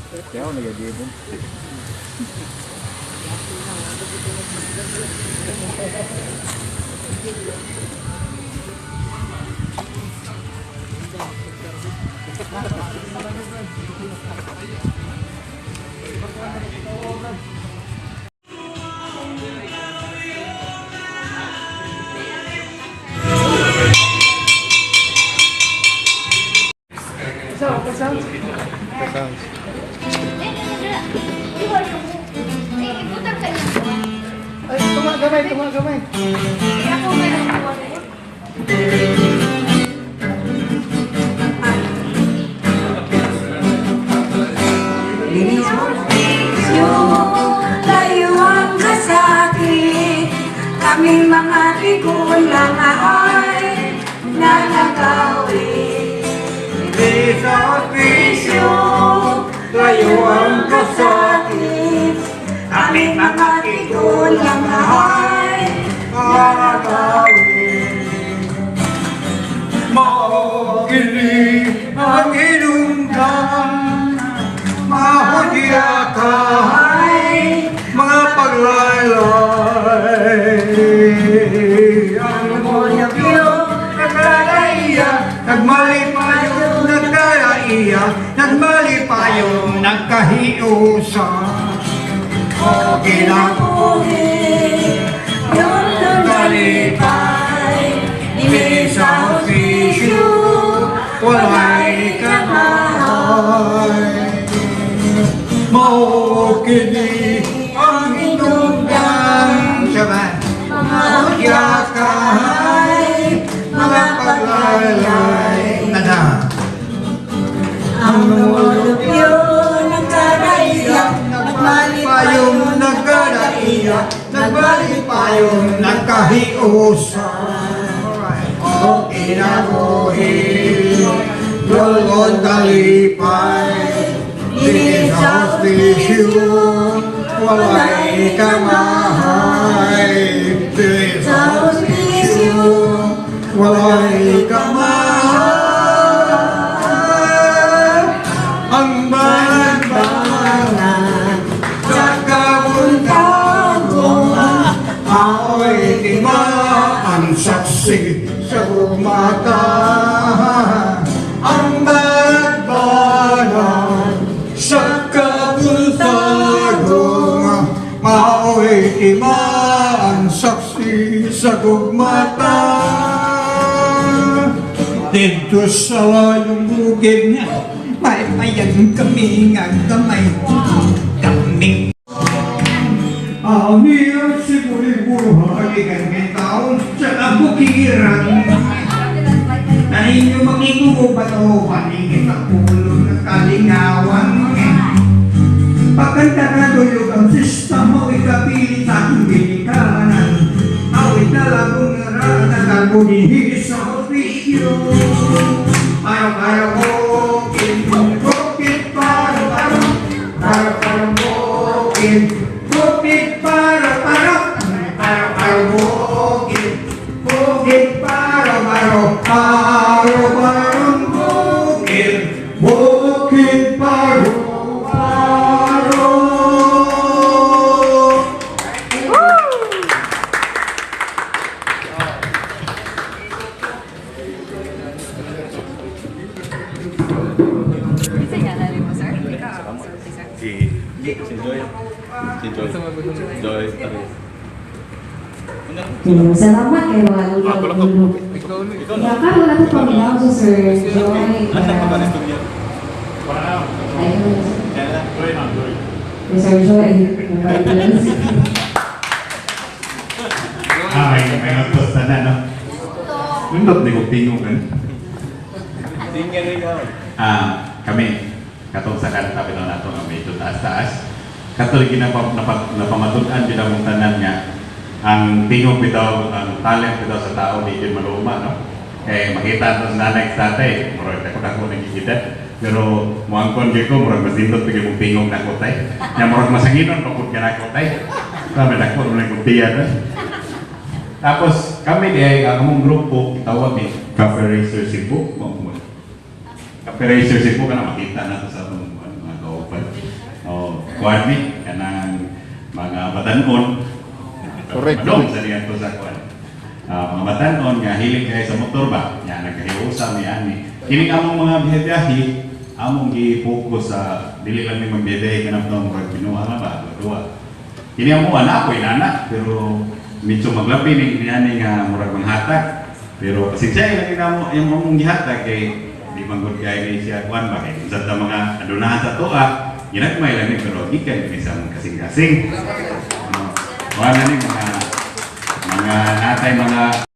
Kaya ako nag-adibon. Sounds. Ay, tumagamay, tumagamay. Ako meron ko ano yun. Layo ang kasakit, kaming mga tigulang ay nanagawin. Di sa opisyo, layo ang kasakit, Kaming mga tigulang ay nanagawin. Maugili ang inunggan, mahudya ay mga paglaylay. Ang mulyo nagkalaiya, nagmalipayo, nagkalaiya, nagmalipayo, nagkahiusa. O kinabuhi, yun ang kalipay, Di sa opisyo, walay kamay. Maukini ang hinunggan sa mga mga paglalay. Nana. Ang mulupyo nagkaraiya, Nagmalipayong nagkaraiya, nagmalipayong nagkahiusa. O kinabuhi, lulon kalipay, di sa opisyo, walay kamay. Di sa opisyo, walay kamay. Ang banagbanan sa kabuntagon, ao'y tima ang saksi sa gumata. Ang banagbanan sa kabuntagon, ao'y tima ang saksi sa gugmata. Dito sa layong bukid niya, may payag kami nga gamay. Kami. Amir siguro hagikan may taon sa kabukiran. Na inyo makikubat o paningin ang pulo ng kalingawan. Pagkanta na duyog ang sista mo, ikapili sa aking binikanan. Awit na lagong naraan sa opisyo. Araw-araw bukid, bukid, paro-paro. Paro-paro bukid, bukid, paro-paro. Paro-paro bukid, bukid, paro-paro. Paro-paro bukid, bukid, paro-paro. Isa nga nalin mo, sir? Ikaw, sir, sir. Si, si Joy. Si Joy. Joy. Salamat kay mga lulong. Baka wala ko paminaw sa Sir Joy. Asa ka ba nito niya? Ayun. Kaya Joy na, Joy. Kay Sir Joy. Ah, may nagposta na, no? Nundot di ko tingog, eh. Ah, kami, katong sa kanta bitaw nato nga medyo taas-taas. Katong ginapa napamatud-an bitaw mong tanan nga ang tingog bitaw, ang talent bitaw sa tao di gyud maluma, no? Kay makita to sa nanay sa tatay, murag dako dako nagigida. Pero muangkon gyud ko murag mas nindot gyud mong tingog nako tay. Nya murag masanginon pa pud ka nako tay. Sabi dako mo lang kong tiyan. Eh. Tapos kami di ay ang among grupo gitawag ni Cafe Racer Cebu. Mao mo. Cafe Racer Cebu kana makita na to sa atong mga kauban. kuan ni kanang mga batanon. Correct. Madong sa niya to sa kuan. Ah, mga batanon nga hilig kay sa motor ba? Nya nagkahiusa mi ani. Kini among mga biyahe, among gi-focus sa dili lang ni magbiyahe kanang tong murag binuha na ba, duwa. Kini amo anak ko inana pero medyo maglabi ni niani nga murag manghatag. Pero pasensya lang namo yung among gihatag kay di man gud kay ni siya kuan ba kay unsa ta mga adunahan sa tuwa ginagmay lang ni pero gikan ni sa among kasing-kasing. Ano, wala ni mga natay mga